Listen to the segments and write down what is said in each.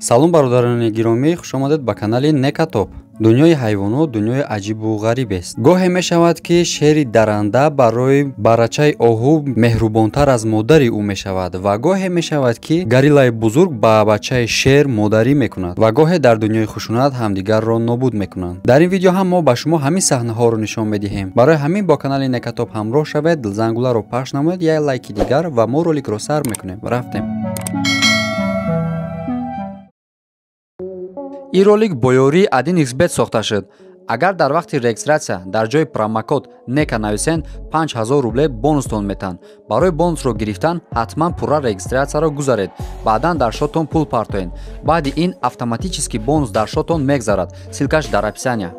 Салом бародарони гиромӣ, хуш омадед ба канали Некатоп. Дунёи ҳайвонот дунёи аҷибу ғарибест. Гоҳе мешавад, ки шери даранда барои барачаи оҳу меҳрубонтар аз модари ӯ мешавад ва гоҳе мешавад, ки гориллаи бузург ба бачаи шер модарӣ мекунад ва гоҳе дар дунёи хушунат ҳамдигарро нобуд мекунанд. Дар ин видео ҳам мо ба шумо ҳамин саҳнаҳоро нишон медиҳем. Барои ҳамин бо канали Некатоп ҳамроҳ шавед, дилзангуларо пахш намоед, як лайки дигар ва мо роликро сар мекунем. Рафтем. Ин ролик бо ёрии 1xBet сохта шуд. Агар дар вақти регистратсия дар ҷои промокод НЕКА нависен, 5000 рубле бонустон метаҳанд. Барои бонусро гирифтан ҳатман пурра регистратсияро гузаред. Баъдан дар шотон пул партоед. Баъди ин автоматически бонус дар шотон мегзарад. Ссылкаш дар описания.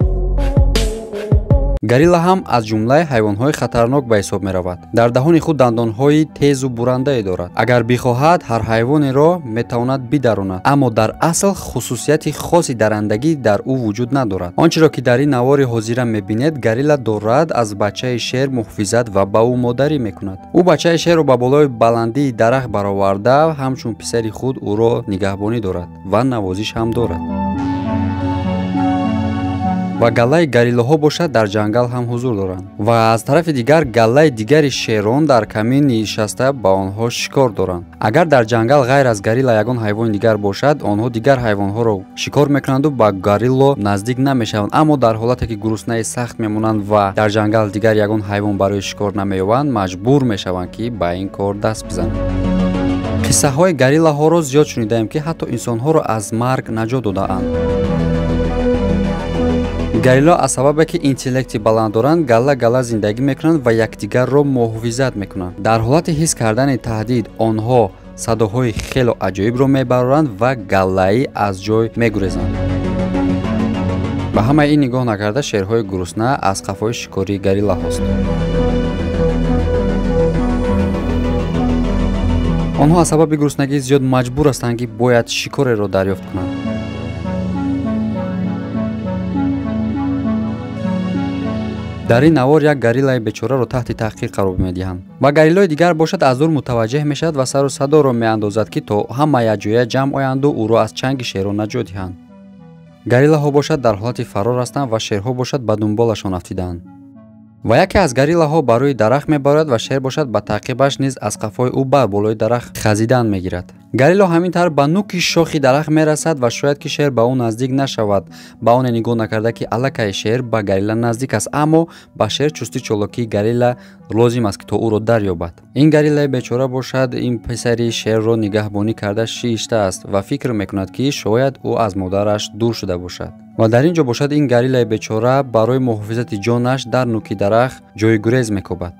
Горилла ҳам аз ҷумлаи ҳайвонҳои хатарнок ба ҳисоб меравад. Дар даҳони худ дандонҳои тезу бурандае дорад. Агар бихоҳад, ҳар ҳайвонеро метавонад бидаронад, аммо дар асл хусусияти хоси дарандагӣ дар ӯ вуҷуд надорад. Он чиро ки дар ин навори ҳозира мебинед, горилла дорад аз бачаи шер муҳофизат ва ба ӯ модарӣ мекунад. Ӯ бачаи шерро ба болои баландии дарахт бароварда, ҳамчун писари худ ӯро нигаҳбонӣ дорад ва навозиш ҳам дорад. Ва галлаи гориллаҳо бошад дар ҷангал ҳам ҳузур доранд. Ва аз тарафи дигар галлаи дигари шерон дар камин нишаста ба онҳо шикор доранд. Агар дар ҷангал ғайр аз горилла ягон ҳайвони дигар бошад, онҳо дигар ҳайвонҳоро шикор мекунанду ба горилло наздик намешаванд. Аммо дар ҳолате ки гуруснаи сахт мемонанд ва дар ҷангал дигар ягон ҳайвон барои шикор намеёбанд, маҷбур мешаванд, ки ба ин кор даст бизананд. Қиссаҳои гориллаҳоро зиёд шунидаем, ки ҳатто инсонҳоро аз марг наҷот додаанд. Горилло аз сабабе ки интеллекти баланд доранд, галла-галла зиндагӣ мекунанд ва якдигарро муҳофизат мекунанд. Дар ҳолати ҳис кардани таҳдид онҳо садоҳои хело аҷоибро мебароранд ва галлаӣ аз ҷой мегурезанд. Ба ҳамаи ин нигоҳ накарда, шерҳои гурусна аз қафои шикории гориллаҳост. Онҳо аз сабаби гуруснагии зиёд маҷбур ҳастанд, ки бояд шикореро дарёфт кунанд. Дар ин навор як гориллаи бечораро таҳти таҳқир қарор медиҳанд ва гориллои дигар бошад аз дур мутаваҷҷеҳ мешавад ва сару садоро меандозад, ки то ҳама якҷоя ҷамъ оянду ӯро аз чанги шерон наҷот диҳанд. Гориллаҳо бошад дар ҳолати фарор ҳастанд ва шерҳо бошад ба дунболашон афтидаанд. Ва яке аз гориллаҳо ба рӯи дарахт мебарад ва шер бошад ба таъқибаш низ аз қафои ӯ бар болои дарахт хазидан мегирад. Горилло ҳамин тавр ба нуки шохи дарахт мерасад ва шояд ки шер ба ӯ наздик нашавад, ба оне нигоҳ накарда ки аллакай шер ба горилла наздик аст, аммо ба шер чустӣ чолокии горилла лозим аст, ки то ӯро дарёбад. Ин гориллаи бечора бошад ин писари шерро нигаҳбонӣ карда шиштааст ва фикр мекунад, ки шояд ӯ аз модараш дур шуда бошад. Ва дар ин ҷо бошад ин гориллаи бечора барои муҳофизати ҷонаш дар нуки дарахт ҷойгурез мекобад.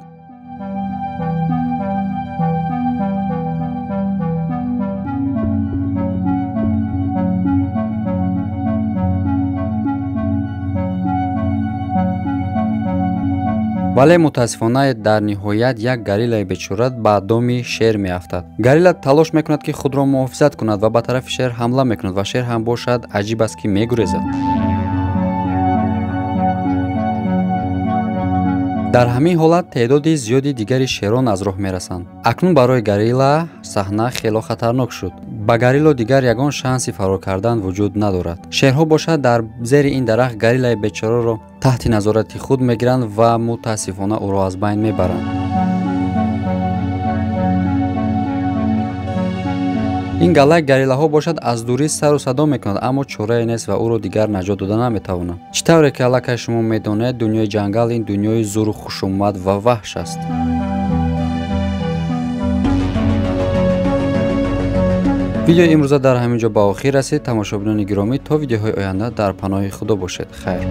Вале мутаассифона дар ниҳоят як гориллаи бечора ба доми шер меафтад. Горилла талош мекунад, ки худро муҳофизат кунад ва ба тарафи шер ҳамла мекунад ва шер ҳам бошад аҷиб аст, ки мегурезад. Дар ҳамин ҳолат теъдоди зиёди дигари шерон аз роҳ мерасанд. Акнун барои горилла саҳна хело хатарнок шуд. Ба горилло дигар ягон шанси фарор кардан вуҷуд надорад. Шерҳо бошад дар зери ин дарахт гориллаи бечораро таҳти назорати худ мегиранд ва мутаассифона ӯро аз байн мебаранд. Ин галлаи гориллаҳо бошад аз дурӣ сару садо мекунад, аммо чорае нест ва ӯро дигар наҷот дода наметавонад. Чӣ тавре ки аллакай шумо медонед, дунёи ҷангал ин дунёи зуру хушумат ва ваҳш аст. Видеои имрӯза дар ҳамин ҷо ба охир расид. Тамошобинони гиромӣ, то видеоҳои оянда дар паноҳи Худо бошед. Хайр.